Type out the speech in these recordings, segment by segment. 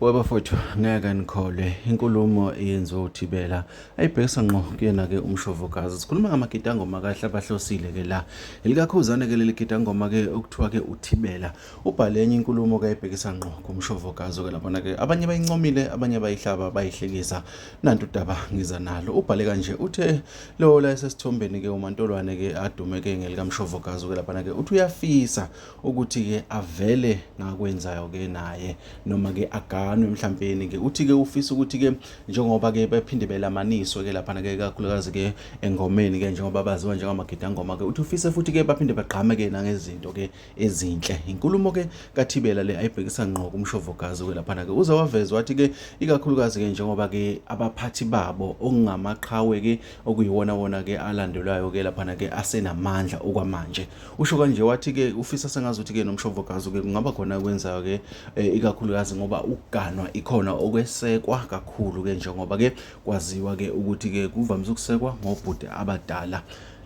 Webafowethu ngeke nikholwe inkulumo eyenziwe uThibela ayibhekisa ngqo kuyena-ke uMshovokazi. Sikhuluma ngamagidangoma kahle abahlosile-ke la. Elikakhuzane-ke leli gidangoma-ke okuthiwa-ke uThibela. Ubhale enye inkulumo-ke ayibhekisa ngqo kuMshovokazi-ke labona-ke. Abanye bayincomile, abanye bayihlaba bayihlekisa. Nantu udaba ngiza nalo. Ubhale kanje uthe lowo la esesithombeni-ke uMantolwane-ke adume-ke ngelikaMshovokazi-ke laphana-ke uthi uyafisa ukuthi-ke avele ngakwenzayo-ke naye noma-ke aganwe mhlampeni-ke uthi-ke ufisa ukuthi-ke njengoba-ke bephinde belamaniswe-ke laphana-ke kakhulukazi-ke engomeni-ke njengoba baziwa njengamagidangoma-ke uthi ufise futhi-ke baphinde bagqame-ke nangezinto-ke ezinhle. Inkulumo-ke kaThibela le ayibhekisa ngqo kumshovogazi-ke laphana-ke uze waveza wathi-ke ikakhulukazi-ke njengoba-ke abaphathi babo okungamaqhawe-ke okuyiwona wona-ke alandelwayo-ke laphana-ke asenamandla okwamanje. Usho kanje wathi-ke ufisa sengazuthi-ke nomshovogazi-ke kungaba khona akwenzayo-ke ikakhulukazi ngoba ukuganwa ikhona okwesekwa kakhulu-ke njengoba-ke kwaziwa-ke ukuthi-ke kuvamise ukusekwa ngobhuti abadala.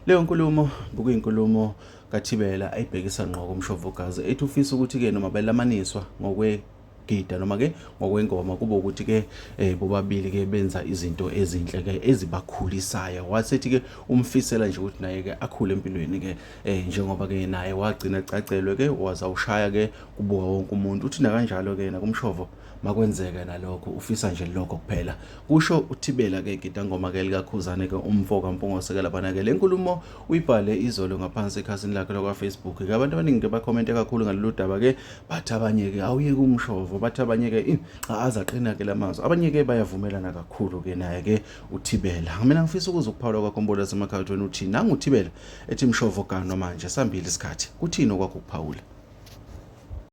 Leyo nkulumo bekuyinkulumo kaThibela ayibhekisa ngqo kumshovogazi ethi ufisa ukuthi-ke noma belamaniswa ngokwe gida noma ke ngokwengoma kube ukuthi ke bobabili ke benza izinto ezinhle ke ezibakhulisayo. Wasethi ke umfisela nje ukuthi naye ke akhule empilweni ke njengoba ke naye wagcina ecacelwe ke waza ushaya ke kubuka wonke umuntu. Uthi nakanjalo ke nakumshovo makwenzeke nalokho ufisa nje lokho kuphela, kusho uThibela ke gidangoma ke likaKhuzane ke umfo kaMpungose ke laphana ke. Le nkulumo uyibhale izolo ngaphansi ekhasini lakhe lakwa-Facebook ke. Abantu abaningi ke bakhomente kakhulu ngalolu daba ke, bathi abanye ke awuyeke umshovo, bathi abanye ke cha aze aqina ke lamazwi, abanye ke bayavumelana kakhulu ke naye ke uThibela. Mina ngifisa ukuzwa ukuphawula kwakho mbola semakhaya uthi nangu uThibela ethi mshovo ganwa manje sambili isikhathi, kuthini okwakho ukuphawula?